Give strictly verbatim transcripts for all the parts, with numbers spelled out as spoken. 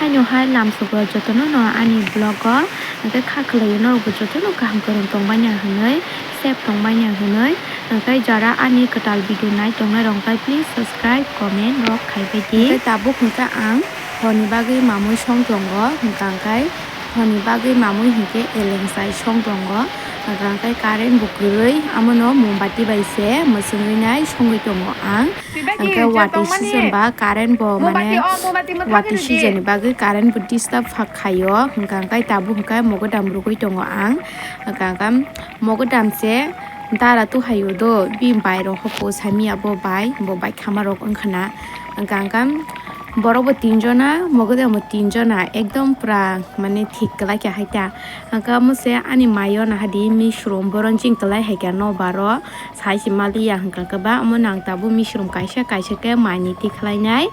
Haino hai lamsok rok jotono no ani vlog o hwnkhe kha khwlaio norokbo jotono kaham kwrwng tongmani hwnwi, safe tongmani hwnwi. Hwnkhe jara ani kwtal video nai tongnai rok hwnkhe please subscribe, comment rok khaibai di. Hwnkhe tabuk hwnkhe ang horni bagwi mamwi song tongo, hwnkha hwnkhe horni bagwi mamwi hwnkhe eleng chai song tongo, hwnkha hwnkhe current bo kwrwi, amono mombati bai se mwswngwi nai songwi tongo ang. Hwnkhe watwi season ba current bo mane watwi season ni bagwi current bo disturb khaio, hwnkha hwnkhe tabuk hwnkhe mogodam rwgwi tongo ang. Hwnkha hwnkhe mogodam se dara tuhaio do, bini bai rok hopo samiya bo bai, bo bai khama rok wngkha na. Hwnkha hwnkhe borok bo tinjona, mogodam bo tinjona, ekdom pura mane thik kwlai kha hai ta. Hwnkhe omo se ani mayo naha di misrom boron ching kwlai hai kha nobar o. Sai se maliya hwnkha khe ba, omo nang tabuk misrom kaisa kaisa khe mai ni tikhlainai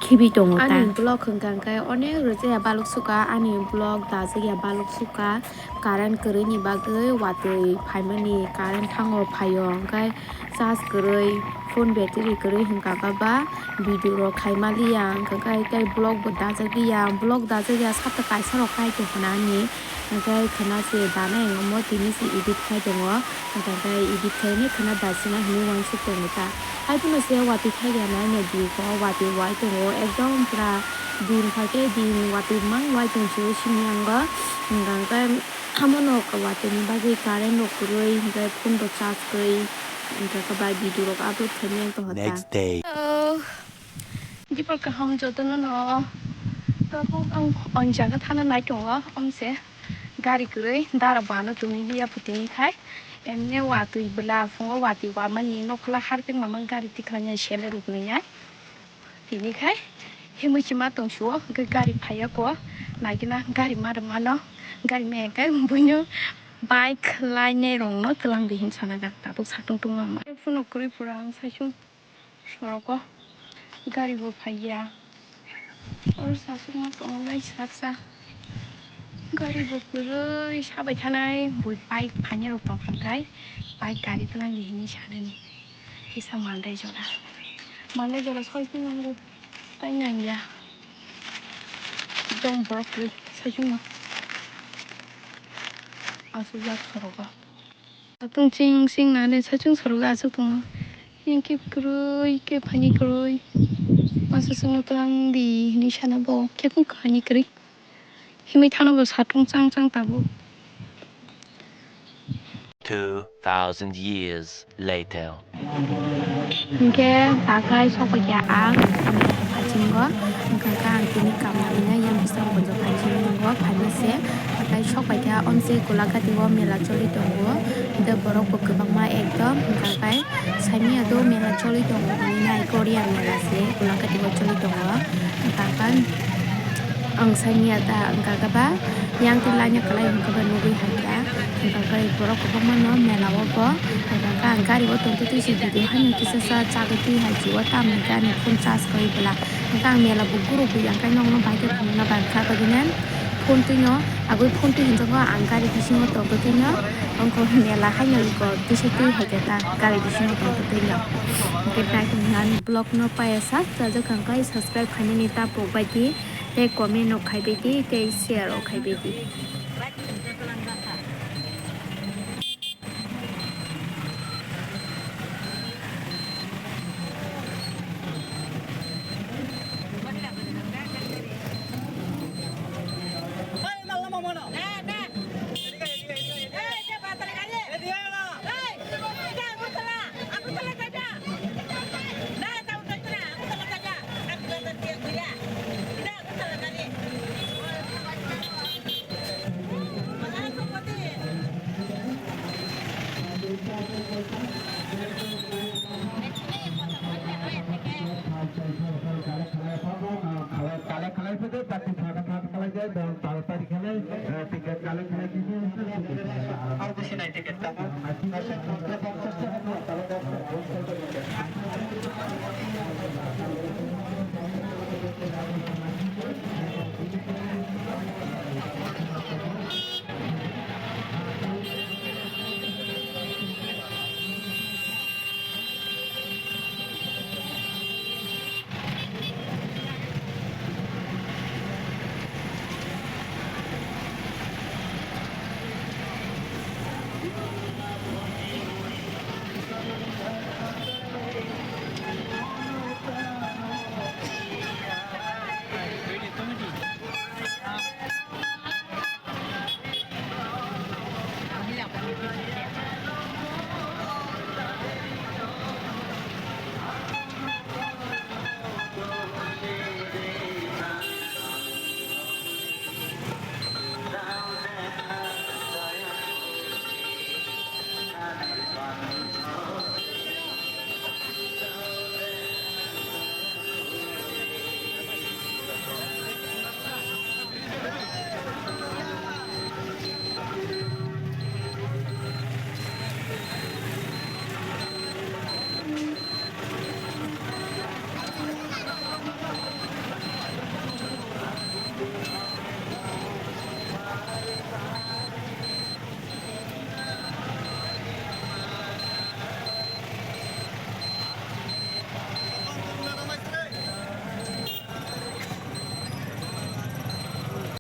khibi tongo ta. Ani vlog hwnkha hwnkhe onek rwjaya baluk sukha, ani vlog dajak ya baluk sukha, current kwrwi ni bagwi watwi phaimani, current thango phaio hwnkhe charge kwrwi, phone battery kwrwi hwnkha khe ba video rok khai maliya, hwnkha khe tei vlog bo dajak ya, vlog dajak ya sata kaisa rok kai tongkha na ani. Hwnkhe khwna se danai omo tini se edit khai tongo. Hwnkhe edit khainai khwna daisina hinwi uansuk tongo ta. Haiphano se watwi thaiya nai nodi ko watwi wai tongo ekdom pura din phaikhe din watwi mang wai tong sio simi yango. Hwnkhe hamono watwi ni bagwi current rok kwrwi hwnkhe phone rok charge kwrwi hwnkhe khe bai video rok upload khainai tongkha ta. Next day. Hello. Dipor kaham jotono no. Tabuk ang on jaga thana nai tongo, omse gari kwrwi dara bano tongwi liya phuti khai. Emne watwi bwla phungo watwi wamani nokla harpik mamang gari tikhlanya sele ruknwi nai. Tini khai himwi chima tongsuo hwnkhe gari phaiya ko naikhe na gari ma rwmano gari maya khai buino bike lainai rokno twlang di hin sana jak tabuk satung tungma. Phunuk kwrwi pura ang saichung. Sorogo gari bo phaiya. Oro sasukma tongo lai saksa. Gari bo kwrwi sabai thanai bui bike phainai rok tongkha khai bike gari twlang di hinwi sanani. Kisa mandai jora. Mandai jora soi phano nango. Tai nangya. Ekdom borok kwrwi saichungma. Asukjak sorogo. Satung ching ching nani saichung sorogo asuk tongo. Yang khe kwrwi khe phaini kwrwi. Masa songno twlang di hinwi sana bo khe phung khaini kwrwi. Himwi thano bo satung chang chang tabuk. Two thousand years later. Hwnkhe takhai sokphaikha ang phasingo, hwnkhe ang tini kamani yang bwskango phasingo phainase, takhai sokphaikha omse Golagati o mela choli tongo, hwnkhe borok bo kwbangma ekdom hwnkhe saimanya do mela choli tongo hinwi nai Korea mela se Golagati o choli tongo, hwnkhe ang saimanya ta hwnkhe ba yang twi laina kwlai hwnkhe ba nugwi hai kha. Hwnkhe borok kwbangma no mela o bo, hwnkhe ang gari o tongtwi twi se video haino kisa sa chagwi twi hai se o tamni gari phone charge kwrwi bwla. Hwnkhe ang mela bo guro bwi ang khe nokno bai khe thangna bai kha bagwi nang phone twi no agwi phone twi hinjago ang gari bisingo tongtwi twi no wngkha mela haino iko tisa twi hai khe ta gari bisingo tongtwi twi no. Hwnkhe nai tongmani vlog no paiya sak chajak ang khe subscribe khainani ta pok bai di. Tei comment rok khai bai di, tei share rok khai bai di.